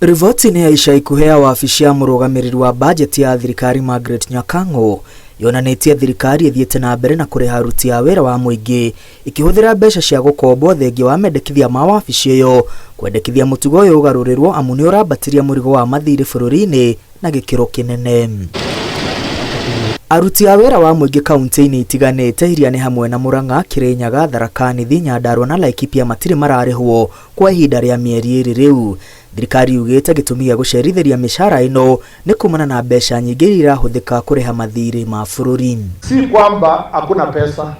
Riboti-inĩ ya ica ikuhĩ ya wabici ya mũrũgamĩrĩri wa bajeti ya thirikari Margaret Nyakang'o yonanĩtie thirikari ĩthiĩte na mbere na kũrĩha aruti a wĩra wa mũingĩ ĩkĩhũthĩra mbeca cia gũkombwo thengia wa mendekithia ma wabici ĩyo kwendekithia mũtugo ũyũ ũgarũrĩrwo amu nĩ ũrambatiria mũrigo wa mathirĩ bũrũri-inĩ na gĩkĩro kĩnene. Aruti a wĩra wa mũingĩ kaunti-inĩ itiganĩte iria nĩ hamwe na Murang'a, Kirinyaga, Tharaka Nithi, Nyandarua na Laikipia matirĩ mararĩhwo kwa ihinda rĩa mĩeri ĩrĩ rĩu. Thirikari yugĩte gĩtũmi gĩa gũcerithĩria mĩcara ĩno nĩ kumana na mbeca nyingĩ iria irahũthĩka kũrĩha mathirĩ ma bũrũri. Si kwamba hakuna pesa,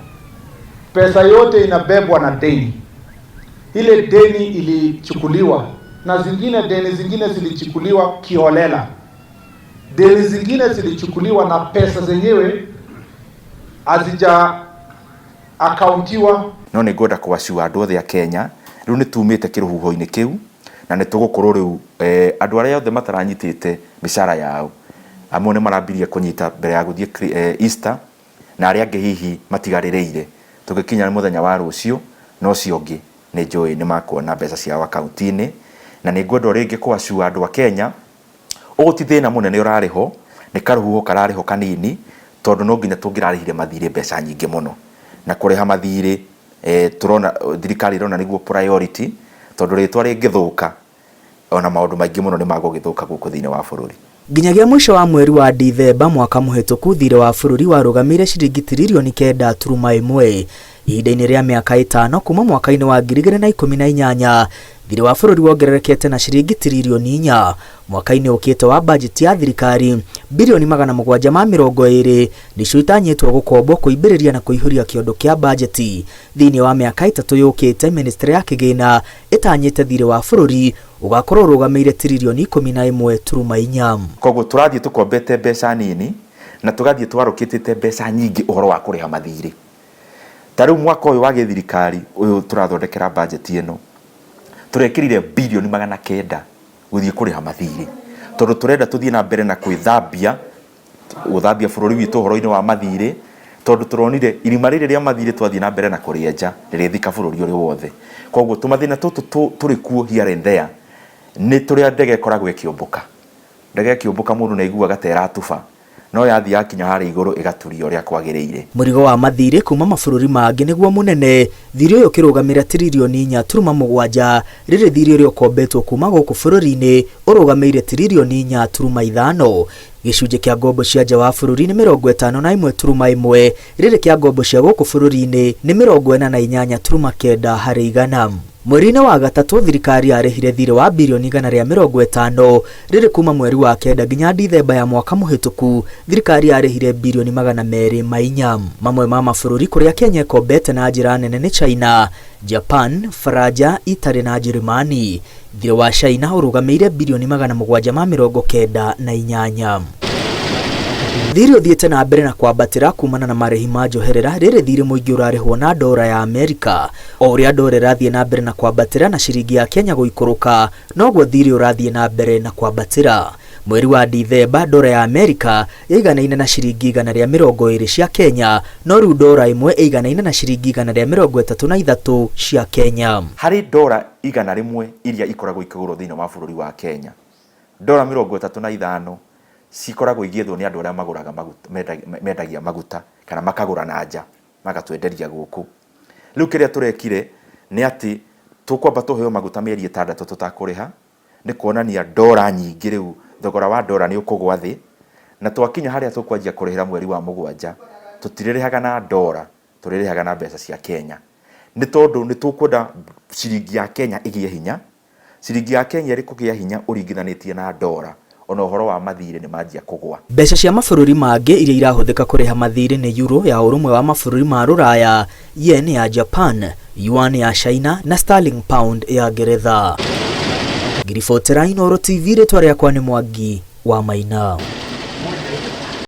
pesa yote inabebwa na deni. Ile deni ilichukuliwa na zingine, deni zingine zilichukuliwa kiholela, deni zingine zilichukuliwa na pesa zenyewe hazija akauntiwa. No nĩ ngwenda kũassure andũ othe a Kenya rĩu nĩ tumĩte kĩrũhuho-inĩ kĩu na nĩ tũgũkorwo rĩu andũ arĩa othe mataranyitĩte mĩcara yao amwe nĩ marambirie kũnyita mbere ya gũthiĩ Easter na arĩa angĩ hihi matigarĩrĩire tũgĩkinya mũthenya wa rũciũ na ũcio ũngĩ nĩ njũĩ nĩ makuona mbeca ciao akaunti-inĩ. Na nĩ ngwenda o rĩngĩ kũassure andũ a Kenya ũguo ti thĩna mũnene ũrarĩ ho, nĩ karũhuho kararĩ ho kanini tondũ no nginya tũngĩrarĩhire mathirĩ mbeca nyingĩ mũno na kũrĩha mathirĩ tũrona thirikari ĩrona nĩguo priority tondũ rĩtwa rĩngĩthũka ona maũndũ maingĩ mũno nĩ magũgĩthũka gũkũ thĩinĩ wa bũrũri. Nginyagia mũico wa mweri wa Dithemba mwaka mũhĩtũku thirĩ wa bũrũri warũgamĩire ciringi tiririoni 9.1 ihinda-inĩ rĩa mĩaka 5 kuma mwaka-inĩ wa 2018 thirĩ wa bũrũri wongererekete na ciringi tiririoni 4 mwaka-inĩ ũkĩte wa bajeti ya thirikari birioni 720 nĩcio itanyĩtwo gũkombwo kũimbĩrĩria na kũihũria kĩondo kĩa bajeti thĩinĩ wa mĩaka 3 yũkĩte. Ministry ya kĩgĩna ĩtanyĩte thirĩ wa bũrũri ũgakorwo ũrũgamĩire tiririoni 11.4. Koguo tũrathiĩ tũkombete mbeca nini na tũgathiĩ twarũkĩtĩte mbeca nyingĩ ũhoro wa kũrĩha mathirĩ. Ta rĩu mwaka ũyũ wa gĩthirikari ũyũ tũrathondekera bajeti ĩno tũrekĩrire birioni 900 gũthiĩ kũrĩha mathirĩ tondũ tũrenda tũthiĩ na mbere na gwĩthambia gũthambia bũrũri witũ ũhoro-inĩ wa mathirĩ tondũ tũronire irima rĩrĩ rĩa mathirĩ twathiĩ na mbere na kũrĩenja rĩrĩthika bũrũri ũrĩ wothe. Koguo tũmathĩna tũtũ tũrĩ kuo here and there nĩ tũrĩa ndege ĩkoragwo ĩkĩũmbũka. Ndege ĩkĩũmbũka mũndũ nĩ aiguaga ta ĩratuba no yathiĩ yakinya harĩa igũrũ ĩgaturia ũrĩa kwagĩrĩire. Mũrigo wa mathirĩ kuma mabũrũri mangĩ nĩguo mũnene, thirĩ ũyũ ũkĩrũgamĩra tiririoni 4.7 rĩrĩ thirĩ ũrĩa ũkombetwo kuma gũkũ bũrũri-inĩ ũrũgamĩire tiririoni 4.5. Gĩcunjĩ kĩa ngombo cia nja wa bũrũri nĩ 51.1 rĩrĩ kĩa ngombo cia gũkũ bũrũri-inĩ nĩ 48.9 harĩ igana. Mweri-inĩ wa gatatũ thirikari yarĩhire thirĩ wa birioni 150 rĩrĩ kuma mweri wa 9 nginya Dithemba ya mwaka mũhĩtũku thirikari yarĩhire birioni 204. Mamwe ma mabũrũri kũrĩa Kenya ĩkombete na njĩra nene nĩ China, Japan, Faranja, Italy na Njĩrĩmani. Thirĩ wa China ũrũgamĩire birioni 798. Thirĩ ũthiĩte na mbere na kwambatĩra kumana na marĩhi ma njoherera rĩrĩ thirĩ mũingĩ ũrarĩhwo na ndora ya Amerika. O ũrĩa ndora ĩrathiĩ na mbere na kwambatĩra na ciringi ya Kenya gũikũrũka noguo thirĩ ũrathiĩ na mbere na kwambatĩra. Mweri wa Dithemba ndora ya Amerika yaiganaine na ciringi 120 cia Kenya no rĩu ndora ĩmwe ĩiganaine na ciringi 133 cia Kenya. Harĩ ndora 100 iria ikoragwo ikĩgũrwo thĩinĩ wa bũrũri wa Kenya, ndora 35 cikoragwo igĩethwo nĩ andũ arĩa magũraga maguta, mendagia maguta kana makagũra na nja magatwenderia gũkũ. Rĩu kĩrĩa tũrekire nĩ atĩ tũkwamba tũheo maguta mĩeri 6 tũtakũrĩha nĩ kuonania ndora nyingĩ rĩu thogora wa ndora nĩ ũkũgwa thĩ na twakinya harĩa tũkwanjia kũrĩhĩra mweri wa 7 tũtirĩrĩhaga na ndora tũrĩrĩhaga na mbeca cia Kenya nĩ tondũ nĩ tũkwenda ciringi ya Kenya ĩgĩe hinya. Ciringi ya Kenya ĩrĩ kũgĩa hinya ũringithanĩtie na ndora ona ũhoro wa mathirĩ nĩ manjia kũgwa. Mbeca cia mabũrũri mangĩ iria irahũthĩka kũrĩha mathirĩ nĩ euro ya ũrũmwe wa mabũrũri ma Rũraya, yen ya Japan, yuan ya China na sterling pound ya Ngeretha. Ngiribotera Inooro TV, rĩtwa rĩakwa nĩ Mwangi wa Maina.